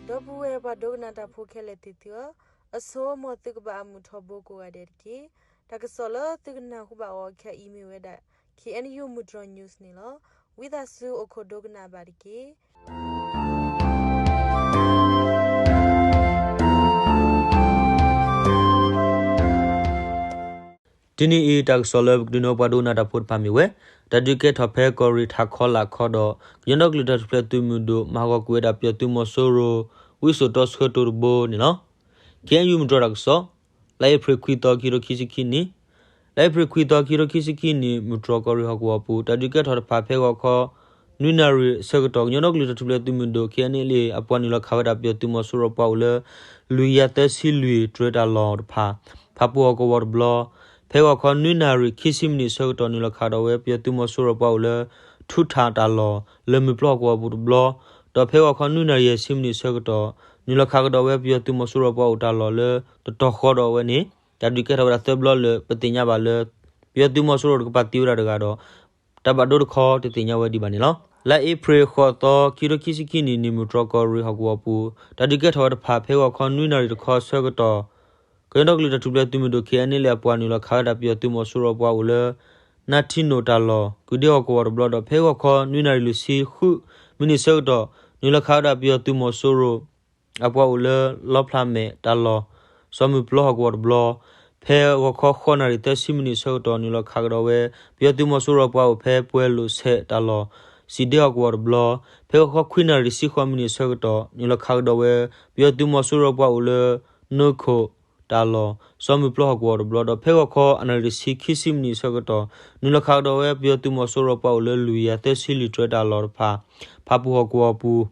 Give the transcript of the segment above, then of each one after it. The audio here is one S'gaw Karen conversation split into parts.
ဒီပုၢ်ဝဲၢ်ပှၤဒိကနၣ်တၢ်ဖိခဲလၢာ်သ့ၣ်သုဧၢ, အဆိ မ်သုကဘၣ်အမုာ်ထီဘိကိးဂၤဒဲးတက့ၢ်. တၢ်ကစီၣ်လၢသုကနၢ်ဟူဘၣ်အီၤခဲအံၤမ့ၢ်ဝဲဒၣ် K N U မုၢ်တြီၤ news န့ၣ်လီၤ. ဝံသးစူၤအိၣ်ခိးဒိကနၣ်ဘၣ်တက့ၢ်. တနံၤအံၤ တၢ်ကစီၣ်လၢပကဒုးနၢပှၤဒိကနၣ်တၢ်ဖိတဖၣ်မ့ၢ်ဝဲ တၢ်ဒုးကဲထီၣ်ဖဲကီၢ်ရ့ၣ်ထးခီလာ်ခီဒီး ကညီဒီကလုာ်တၢ်ထူၣ်ဖျဲးသုးမုၢ်ဒိၣ် မၤဟးဂီၤကွံာ်ဝဲဒၣ်ပယီၤသုးမီၤစိရိၤ ဝံစိာ်တီဆှၢတိၤတဘိန့ၣ်လီၤ. K N U မုၢ်တြီၤတၢ်ကစီၣ် လါအ့ဖြ့ၣ်ခွံသီ ခံကထိခံဆံခံနံၣ်, လါအ့ဖြ့ၣ်ခွံသီ ခံကထိခံဆံခံနံၣ် မုၢ်တြီၤကီၢ်ရ့ၣ်ဟီၣ်ကဝီၤပူၤ တၢ်ဒုးကဲထီၣ်တဖၣ် ဖဲဂီၤခီ နွံနၣ်ရံၣ်ဆၢကတီၢ် ကညီဒီကလုာ်တၢ်ထူၣ်ဖျဲးသုးမုၢ်ဒိၣ် K N L A အပှၤနုာ်လီၤခးဝဲဒၣ်ပယီၤသုးမီၤစိရိၤပှၤအိၣ်လၢ လွံၢ်ကယၤသၢဆံလွံၢ် တြဲၤတၢ်လီၢ်တဖၣ် ဖၣ်ပူၣ်ဟီၣ်ကဝီၤတဘျီ, ဖဲဂီၤခီနွံနၣ်ရံၣ်ခံဆံမံးနံးဆၢကတီၢ် နုာ်လီၤခးကဒီးဝဲပယီၤသုးမီၤစိရိၤပှၤအိၣ်လၢ ထူးထၣ်တၢ်လီၢ် လၢမုၢ်ပျီဟီၣ်ကဝီၤပူၤတဘျီ, ဒီးဖဲဂီၤခီနွံနၣ်ရံၣ်ယဲၢ်ဆံမံးနံးဆၢကတီၢ် နုာ်လီၤခးကဒီးဝဲပယီၤသုးမီၤစိရိၤပှၤအိၣ်တၢ်လီၢ်လၢ တတီၤဃီဒီးအဝဲန့ၣ် တၢ်ဒုးကဲထီၣ်ဝဲဒၣ်သၢဘျီလၢပသ့ၣ်ညါဘၣ်လၢ ပယီၤသုးမီၤစိရိၤတကပၤသံဝဲဒၣ်တဂၤဒီး တၢ်ဘၣ်ဒိတခီတသ့ၣ်ညါဝဲဒံးဘၣ်န့ၣ်လီၤ. လါအ့ဖြ့ၣ်ဃိးသီ ခံကထိခံဆံခံနံၣ် နံၣ်မုၢ်တြီၤကီၢ်ရ့ၣ်ဟီၣ်ကဝီၤပူၤ တၢ်ဒုးကဲထီၣ်ဝဲတဖၣ် ဖဲဂီၤခီနွံနၣ်ရံၣ်တခီဆၢကတီၢ် ကညီဒီကလုာ်တၢ်ထူၣ်ဖျဲးသုးမုၢ်ဒိၣ် K N L A အပှၤနုာ်လီၤခးဝဲဒၣ်ပယီၤသုးမီၤစိရိၤပှၤအိၣ်လၢ နါထံနိၣ်တၢ်လီၢ် ကုၤဒ့ဟီၣ်ကဝီၤတဘျီဒီး ဖဲဂီၤခီနွံနၣ်ရံၣ်လွံၢ်ဆံဃုမံးနံးဆၢကတီၢ် နုာ်လီၤခးဝဲဒၣ်ပယီၤသုးမီၤစိရိၤ အပှၤအိၣ်လၢလီဖျးမဲာ်တၢ်လီၢ် စီၤမုၢ်ပျီဟီၣ်ကဝီၤတဘျီ, ဖဲဂီၤခီဃိးနၣ်ရံၣ်သၢဆံမံးနံးဆၢကတီၢ် နုာ်လီၤခးကဒီးဝဲ ပယီၤသုးမီၤစိရိၤပှၤအိၣ်ဖဲပှဲၤလိာ်ဆဲးတၢ်လီၢ် စံၣ်ဒ့ဟီၣ်ကဝီၤတဘျီ, ဖဲဂီၤခီခွံနၣ်ရံၣ်တဆံဃိးမံးနံးဆၢကတီၢ် နုာ်လီၤခးကဒီးဝဲ ပယီၤသုးမီၤစိရိၤပှၤအိၣ်လၢ နိခိၣ်တၢ်လီၢ် စီၤမုၢ်ပျီဟီၣ်ကဝီၤတဘျီ, ဒီးဖဲဂီၤခီအနၣ်ရံၣ်တဆံခံဆံမံးနံးဆၢကတီၢ် နုာ်လီၤခးကဒီးဝဲပယီၤသုးမီၤစိရိၤပှၤအိၣ်လၢလွံၢ်ကယၤသၢဆံလွံၢ် တြဲၤတၢ်လီၢ်တဖၣ် ဖၣ်ပူၣ်ဟီၣ်ကဝီၤပူၤ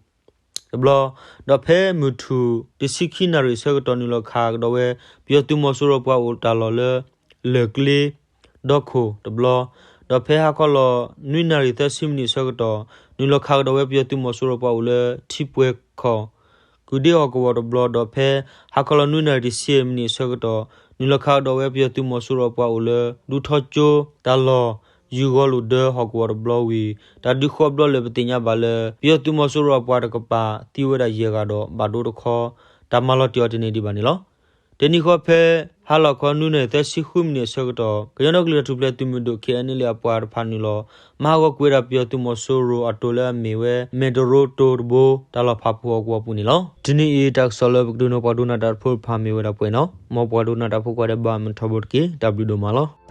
တဘျီ, ဒီးဖဲမုၢ်ထူၣ်တဆံခံနၣ်ရံၣ်ဆၢကတီၢ် နုာ်လီၤခးကဒီးဝဲ ပယီၤသုးမီၤစိရိၤပှၤအိၣ်တၢ်လီၢ်လၢ လၢၢ်ကျ့ ဒီခိၣ်တဘျီ, ဒီးဖဲဟါခီလီၤနွံနၣ်ရံၣ်သၢဆံမံးနံးဆၢကတီၢ် နုာ်လီၤခးကဒီးဝဲပယီၤသုးမီၤစိရိၤပှၤအိၣ်လၢထံပှဲၤခီၣ် ကုၤဒ့ဟီၣ်ကဝီၤတဘျီ, ဒီးဖဲဟါခီလီၤနွံနၣ်ရံၣ်တဆံမံးနံးဆၢကတီၢ် နုာ်လီၤခးကဒီးဝဲပယီၤသုးမီၤစိရိၤပှၤအိၣ်လၢ ဒူထီကၠိတၢ်လီၢ် ယူၤဂီၤလိာ်ဒၢဟီၣ်ကဝီၤတဘျီဝံၤ တၢ်ဒုးဃိးဘျီလၢပသ့ၣ်ညါဘၣ်လၢ ပယီၤသုးမီၤစိရိၤအပှၤတကပၤသံဝဲဒၣ်ယဲၢ်ဂၤဒီး ဘၣ်ဒိတခီ တၢ်မၤလီၤတံၢ်အီၤတန့ၢ်ဒံးဘၣ်န့ၣ်လီၤ. တနံၤဃီဖဲ ဟါလီၤခီနွံနၣ်ရံၣ်သၢဆံဃုမံးနံးဆၢကတီၢ် ကညီဒီကလုာ်တၢ်ထူၣ်ဖျဲးသုးမုၢ်ဒိၣ် K N L A အပှၤတဖၣ်နုာ်လီၤ မၤဟးဂီၤကွံာ်ဝဲဒၣ်ပယီၤသုးမီၤစိရိၤအတိၤလၢအမ့ၢ်ဝဲ မဲၢ်တရိတိၤတဘိ တၢ်လီၢ်ဖၣ်ပူၣ်ဟီၣ်ကဝီၤပူၤန့ၣ်လီၤ. တနံၤအံၤ တၢ်ကစီၣ်လၢပကဒုးနၢပှၤဒိကနၣ်တၢ်ဖိတဖၣ်မ့ၢ်ဝဲဒၣ်ပှဲၤန့ၣ်လီၤ. မ်ပှၤဒိကနၣ်တၢ်ဖိကိးဂၤဒဲးဘၣ်မုာ်ထီဘိတက့ၢ်. တၢ်ဘျုးဒိၣ်မးလီၤ.